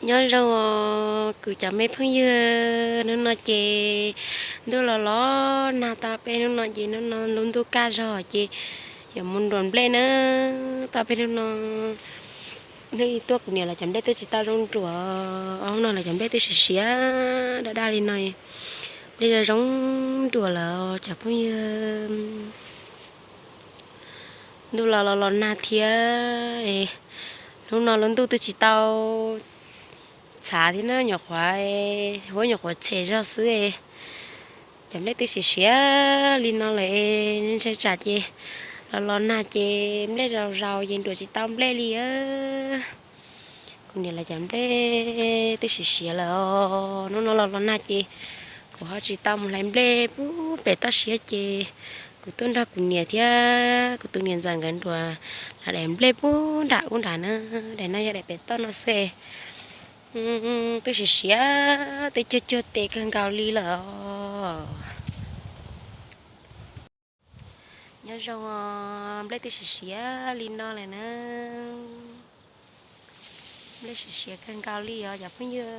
Nyob zoo os kuv cov me phooj ywg, hnub no ces ntuj los los nag tau peb hnub no ces hnub no lub ntuj kaj zog ces yuav mus nruam nplej na. Tau peb hnub no tuaj kuv niam lawv cov nplej twb tsis tau zoo nruam, ob hnub no lawv cov nplej twb siav siav daj daj li no, nplej zoo zoo nruam lawm cov phooj ywg. Ntuj los los los nag thiab, hnub no lub ntuj twb tsis tau txhav thiab na, nyuam qhuav huab nyuam qhuav tshem zog xwb. Cov nplej twb siav siav li no lawm, ntshai tsam ces los los nag ces nplej zaus zaus ces nruam tsis tau nplej li. Kuv niam lawv cov nplej twb siav siav lawm os, hnub no los los nag ces kuv ho tsis tau mus hlais nplej pub pem toj siab ces kuv tuaj nrog kuv niam thiab kuv tus niam ntxawm nkawd nruam lawv daim nplej pub nram ub nrad na. Daim no yog daim pem toj no xwb. Twb siav siav, twb cuag cuag tes kawg nkaus li lawm os. Nyob zoo, nplej twb siav siav li no lawm na. Nplej siav siav kawg nkaus li os cov phooj ywg.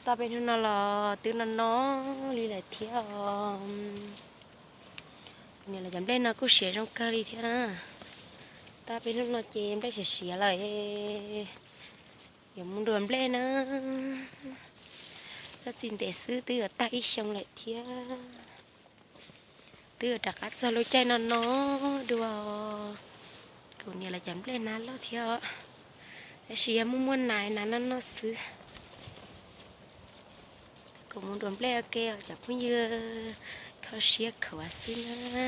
Tau peb hnub no los twb no no li lawm thiab os. Kuv niam lawv cov nplej no kuj siav zoo kawg li thiab na. Tau peb hnub no ces nplej siav siav lawm, yuav mus nruam nplej na. Txoj txiv ntev xwb twb yuav tag ib xyoo lawm thiab. Twb yuav rov qab txog lub caij no no dua. Kuv niam lawv cov nplej nag loj thiab os, tab sis yog muaj muaj nas nas noj noj xwb. Kuv mus nruam nplej ua ke os cov phooj ywg, kho siab khuav xwb na.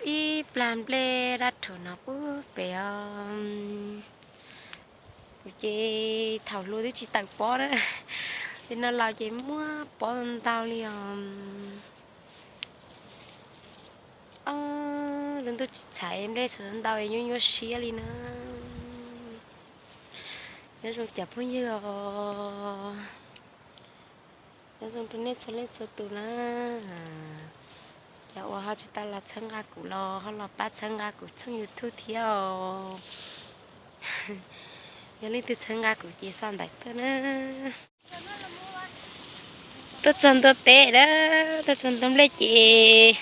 Ib plag nplej dab rhuv no pub pem os. Kuv ces thaum hluas twb tsis tawm pob na, ces no laus ces muab pob ntau li os. Lub ntuj tsis txhais nplej txhua ntau nyuaj nyuaj siab li na. Nyob zoo cov phooj ywg os. Nyob zoo rau nej txhua leej txhua tus na. Cov uas ho tsis tau los txhawb nqa kuv los ho los pab txhawb nqa kuv tshooj YouTube thiab os. Yog leej twg txhawb nqa kuv ces xa ntawv tuaj na. Tuaj txog ntua teb na, tuaj txog ntua nplej ces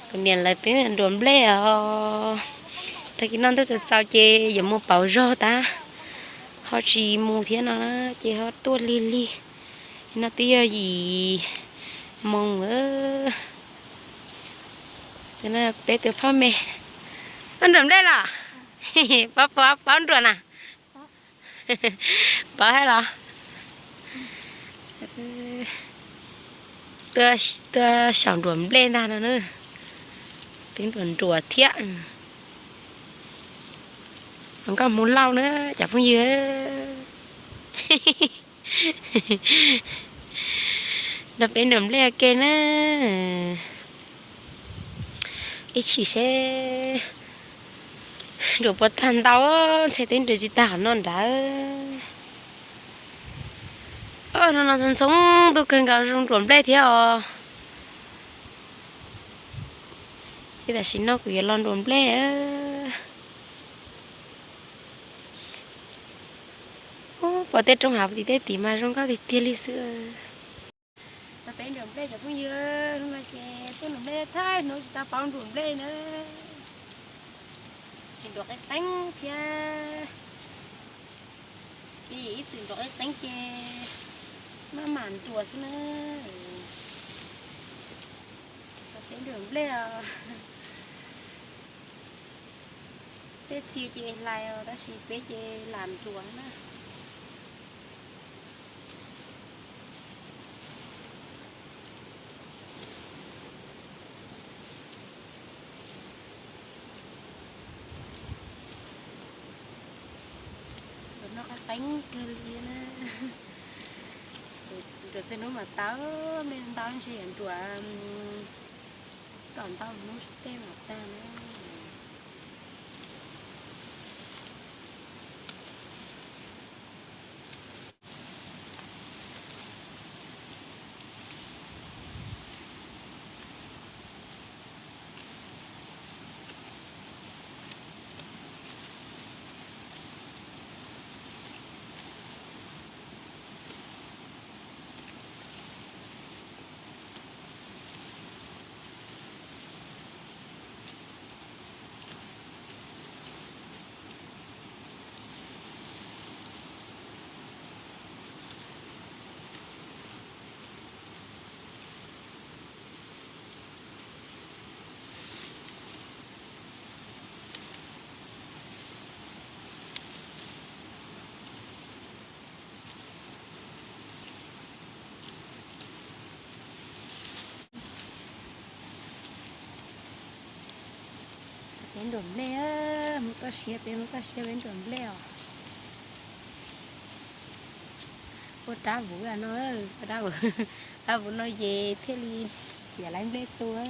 kuv niam lawv twb nruam nplej os. Tag kis no ntuj tsaus tsaus ces yuav mus pauv zog tab, ho tsis mus thiab no na, ces ho tuaj lig lig. No twb yog yim moos. Peb tus phauj me, paub nruam nplej los? Paub, paub nruam na. Paub hais los? Tuaj xyaum nruam nplej ntag no na. Twb nruam nruam thiab. Nkauj Hmoob Lauj na cov phooj ywg. Nrog peb nruam nplej ua ke na. Ib chim seb nruam puas tag ntau, ntshe twb nruam tsis tag qhov no nrad. Hnub no ntxhoo ntxhoo ntuj kawg nkaus zoo nruam nplej thiab os. Ces tam sim no kuv yuav los nruam nplej. Pom tej roob hav tim tej tim mas zoo nkauj tiag tiag li xwb. Tau peb nruam nplej cov phooj ywg, hnub no ces tuaj nruam nplej, thaum hnub tsis tau paub nruam nplej na. Ces nruam qeeb qeeb thiab. Ces ib txwm nruam qeeb qeeb ces maj mam nruam xwb na. Tau peb nruam nplej os. Tej txhia ces hlais os, tab sis peb ces lam nruam na. Noj qab teeb kawg li na. Nruam txhua hnub mas tau, me ntau ntshe yuav nruam kom ntau hnub tej mas tag na. Nruam nplej, mus toj siab peb, mus toj siab peb nruam nplej os. Ua rab vwm no, rab vwm, rab vwm no ces thiaj li xiam lawv nplej tua.